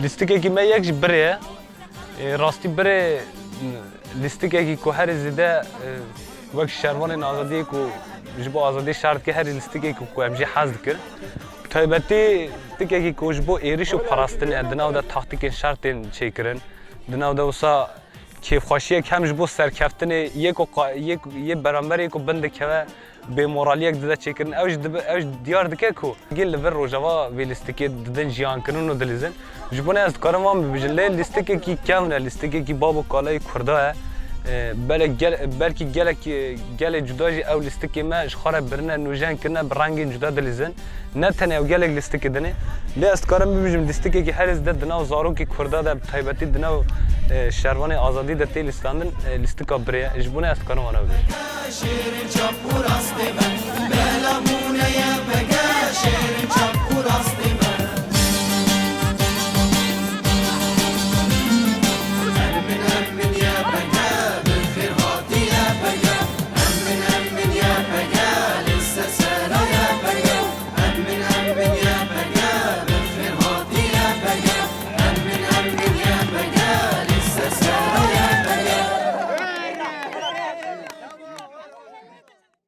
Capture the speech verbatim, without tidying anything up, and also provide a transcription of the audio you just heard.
Lîstikekî me yek ji birê ye. Ê, rastî birê, lîstikekî ku herî zêde, e, wek şervanên azadiyê ku ji bo azadiyê şer dike, herî lîstikekî ku em jê hez dikin. Taybetî lîstikekî ku ji bo êrîş û parastinê, di nav de taktîkên şer tên çêkirin. Di nav de wisa kêfxweşiyek hem ji bo serkeftinê yê ku qa-, yê, yê beramberê ku bin dikeve, bêmoraliyek dide çêkirin. Ew jî dibe, ew jî diyar dike ku gel li vir rojava vê lîstikê didin jiyankirin û dilîzin. Ji bo ne ez dikarim wan bibêjin, lê lîstikekî kevn e, lîstikekî bab û kaleyî Kurda ye. E, belek gel-, belkî gelek, e, gelê cuda jî ew lîstikê me ji xwe re birine, nûjen kirine, bi rengên cuda dilîzin. Ne tenê ew gelek lîstikê dinê. Lê ez dikarim bibêjim, lîstikekî herî zêde di nav zarokê Kurda de, bi taybetî di nav, e, şervanê azadî de tê lîstandin, e, lîstika birê ye. Ji bo ne ez dikarim wana bibêjim. Şêrê çap û rastê me.